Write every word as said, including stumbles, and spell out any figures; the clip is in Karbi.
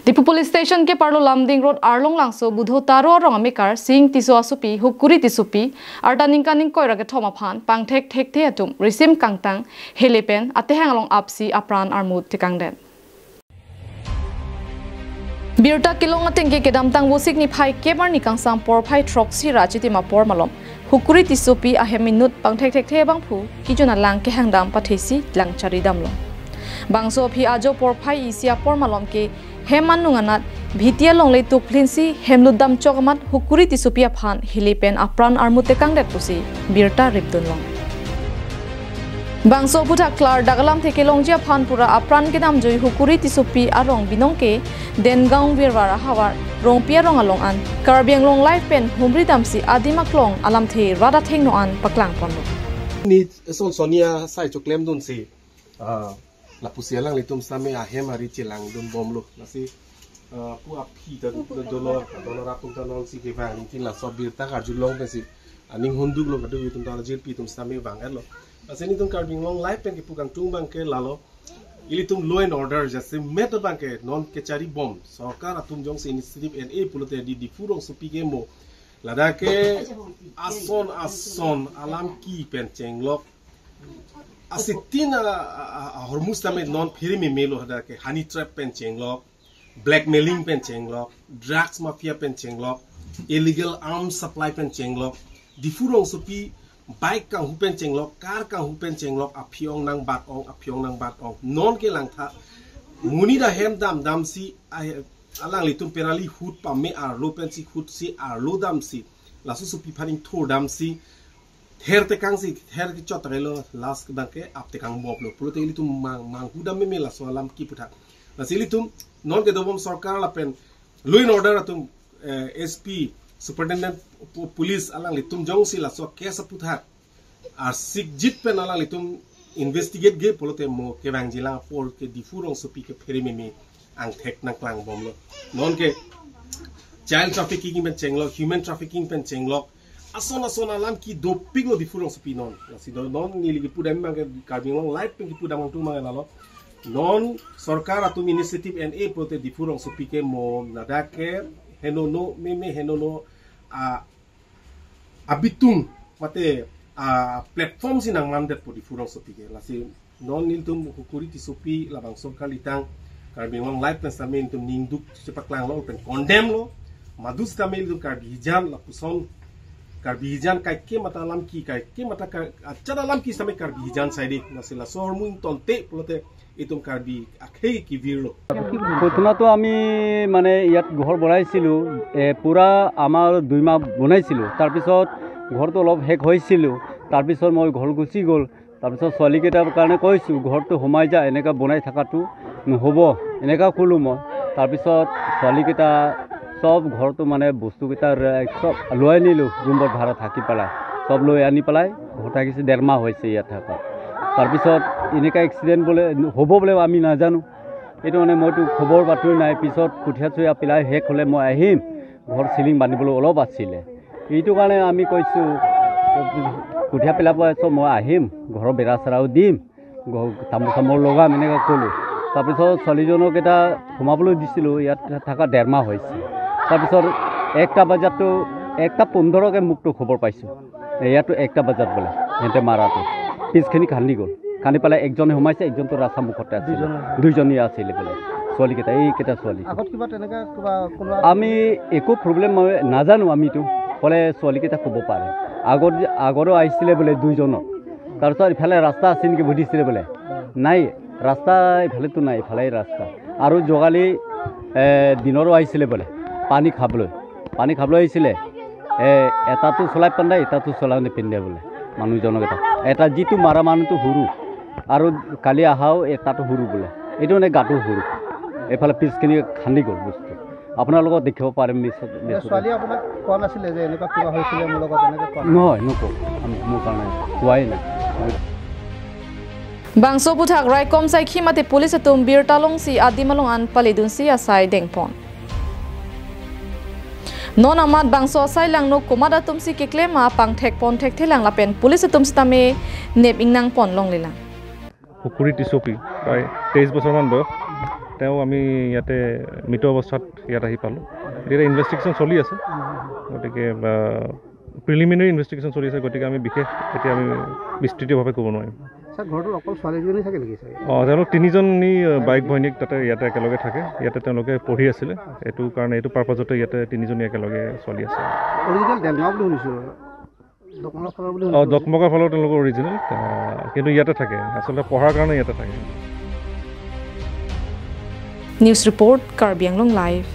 Diphu Police Station keparlo Lumding Road arlong langso Budho Taro arong amekar Sing Tisso asopi Hukuri Tissopi arta ningkan ingkoi ra kethom aphan pangthek thekthe atum risim kangtang hele pen atehang along apsi apran armu tekangdet. Birta kelong atengke kedamtang Vosik niphai kep arni kangsam porphai throksi ra chitim apor malom Hukuri Tissopi ahem inut pangthek thekthe abangphu kejun alang kehangdam pathesi lang charidamlo. Bangso aphi ajo porphai isi apor malom ke hem anung anat Bhitia longle tukphlinsi hem lutdam chok amat Hukuri Tissopi aphan hele pen apran armu tekangdet pusi birta ripdunlong. Bangso aphuthak klardak alamthe kelongji aphan pura apran kedamjui Hukuri Tissopi arong binong ke Dengaon Virvar ahavar Rongpi arong along an Karbi Anglong Live pen humri damsi adim aklong alamthe rat athengno an paklangponlo. Ni son sonia sai choklemdunsi, ah, lapusi alanglitum sitame ahem ari chelangdunbomlo. Lasi, ah, pu aphi ta do- dolo, dolo rat atum ta nonsi kevang ningtin laso birta karjulong pensi aning hunduklo, kadokave atum ta jirpi atum sitame vang-etlo. Lasi nelitum Karbi Anglong Live pen kepu kangtung abangke lalo. Ilitum law and order jasemet abangke non kecharibom. Sorkar atum jongsi initiative en-e pulote di Diphu rongsopi ke mo ladak ke ason ason alam ki pen chenglok. Asitin a, a, a, ahormu sitame non phere memelo hadak ke honey trap pen chenglok, blackmailing pen chenglok, drugs mafia pen chenglok, illegal arms supply pen chenglok, Diphu rongsopi bike kanghu pen chenglok, car kanghu pen chenglok, aphi-ong nangbat-ong, aphi-ong nangbat-ong. Non ke langtha, monit ahem damdamsi, ah, alanglitum perali hut pame arlo pensi hutsi arlo damsi laso sopi aphan ingthur damsi ther tekangsi, ther kechot ta kailo, last abangke ap tekangbomlo. Pulote ilitum mang, manghu dam meme laso alam ki aphuthak. Lasi ilitum non kedobom sorkar lapen law and order atum, eh, S P, Superintendent po- Police alanglitum jongsi laso case aphuthak arsikjit pen alanglitum investigate-ge pulote mo kevangjilang apor ke Diphu rongsopi ke phere meme angthek nangklangbomlo. Non ke child trafficking pen chenglok, human trafficking pen chenglok, ason ason alam ki dopiklo Diphu rongsopi non. Lasi do- non neli kepudam abangke Karbi Anglong Live pen kepudam kangtung abangke lalo. Non sorkar atum initiative en-e pulote Diphu rongsopi ke mo ladak ke henono meme henono, ah, abitung mate, ah, platform si nangmandetpo Diphu rongsopi ke. Lasi non nelitum Hukuri Tissopi labangso kalitang Karbi Anglong Live pen sitame nelitum ningduk chepaklanglo pen condemn-lo. Madu sitame nelitum Karbi hijan lapuson Karbi hijan kaike mata alam ki, kaike mata ka- achar alam ki sitame Karbi hijan saide. Lasi laso ahormu ingtonte pulote itum Karbi akhei kevirlo. প্ৰথমতে আমি মানে ইয়াত ঘৰ বনাইছিলোঁ, এ, পূৰা আমাৰ দুই মাহ বনাইছিলোঁ। তাৰপিছত ঘৰটো অলপ শেষ হৈছিলোঁ। তাৰপিছত মই ঘৰ গুচি গ'ল। তাৰপিছত ছোৱালীকেইটাৰ কাৰণে কৈছোঁ, "ঘৰটো সোমাই যা, এনেকুৱা বনাই থকাটো নহ'ব", এনেকুৱা ক'লোঁ মই। তাৰপিছত ছোৱালীকেইটা চব ঘৰটো মানে বস্তুকেইটা ৰে- চব লৈ আনিলোঁ, ৰুমত ভাড়া থাকি পেলাই। চব লৈ আনি পেলাই ঘৰত থাকিছে, ডেৰ মাহ হৈছে ইয়াত থকা। তাৰপিছত এনেকুৱা এক্সিডেণ্ট বোলে হ'ব বোলে আমি নাজানো। এইটো মানে মইতো খবৰ বাতৰি নাই। পিছত কঠীয়া চঠীয়া পেলাই শেষ হ'লে মই আহিম, ঘৰ চিলিং বান্ধিবলৈ অলপ আছিলে। এইটো কাৰণে আমি কৈছোঁ, কঠীয়া পেলাব আছে, মই আহিম, ঘৰৰ বেৰা চেৰাও দিম, ঘৰ তামোল চামোল লগাম, এনেকৈ ক'লোঁ। তাৰপিছত ছোৱালীজনক এটা সোমাবলৈ দিছিলোঁ, ইয়াত থকা ডেৰ মাহ হৈছে। তাৰপিছত একটা বজাততো, একটা পোন্ধৰকে মোকতো খবৰ পাইছোঁ। ইয়াতো একটা বজাত বোলে সিহঁতে মাৰাটো। পিছখিনি খান্দি গ'ল। খান্দি পেলাই একজনে সোমাইছে, একজনতো ৰাস্তা মুখতে আছিলে। দুইজনে। দুইজনেই আছিলে বোলে। ছোৱালীকেইটা, এইকেইটা ছোৱালী। আগত কিবা তেনেকে কিবা কোনোবা আমি একো প্ৰব্লেম নাজানো আমিতো। ক'লে ছোৱালীকেইটা ক'ব পাৰে। আগত যে, আগৰো আহিছিলে বোলে দুইজনক। তাৰপিছত ইফালে ৰাস্তা আছে নেকি সুধিছিলে বোলে। নাই, ৰাস্তা ইফালেতো নাই, ইফালে ৰাস্তা। আৰু যোৱাকালি, এ, দিনৰো আহিছিলে বোলে পানী খাবলৈ। পানী খাবলৈ আহিছিলে। এ, এটাতো চলাই পিন্ধে, এটাতো চলাই নিপিন্ধে বোলে মানুহজনক এটা। এটা যিটো মাৰা মানুহটো সৰু, আৰু কালি আহাও এটাতো সৰু বোলে। এইটো মানে গাটো সৰু। এইফালে পিছখিনি খান্দি গ'ল বস্তু। আপোনালোকক দেখিব পাৰিম মিছত, এতিয়া মিছত। ছোৱালীয়ে আপোনাক কোৱা নাছিলে যে এনেকুৱা কিবা হৈছিলে মোৰ লগত, এনেকে কোৱা নাই? নহয়, নকওঁ। আমি, মোৰ কাৰণে কোৱাই নাই। Bangso aphuthak raikom saikhi mate police atum birta longsi adim along an paledunsi asai dengpon. Non amat bangso asai langno komat atumsi keklem apang thekpon thekthelang lapen police atum sitame nep ingnangpon longlelang. Hukuri Tissopi, প্রায় তেইশ বছৰমান বয়স। তেওঁ আমি ইয়াতে মৃত অৱস্থাত ইয়াত আহি পালোঁ। এতিয়া ইনভেষ্টিগেশ্যন চলি আছে, গতিকে প্ৰিলিমিনেৰী ইনভেষ্টিগেশ্যন চলি আছে, গতিকে আমি বিশেষ এতিয়া আমি বিস্তৃতভাৱে ক'ব নোৱাৰিম। ছাৰ, ঘৰটোত অকল ছোৱালীজনী থাকে নেকি ছাৰ? অ, তেওঁলোক তিনিজনী, আ, বাইক ভনীয়েক তাতে ইয়াতে একেলগে থাকে, ইয়াতে তেওঁলোকে পঢ়ি আছিলে, এইটো কাৰণে এইটো পাৰ্পাজতে ইয়াতে তিনিজনী একেলগে ছোৱালী আছে। অৰিজিনেল দেলগাঁও বুলি শুনিছোঁ, দকমলা ফালৰ বুলি অ, শুনিছোঁ। দকমকা ফালৰ তেওঁলোকৰ অৰিজিনেল, আ, কিন্তু ইয়াতে থাকে, আচলতে পঢ়াৰ কাৰণে ইয়াতে থাকে। News report, Karbi Anglong Live.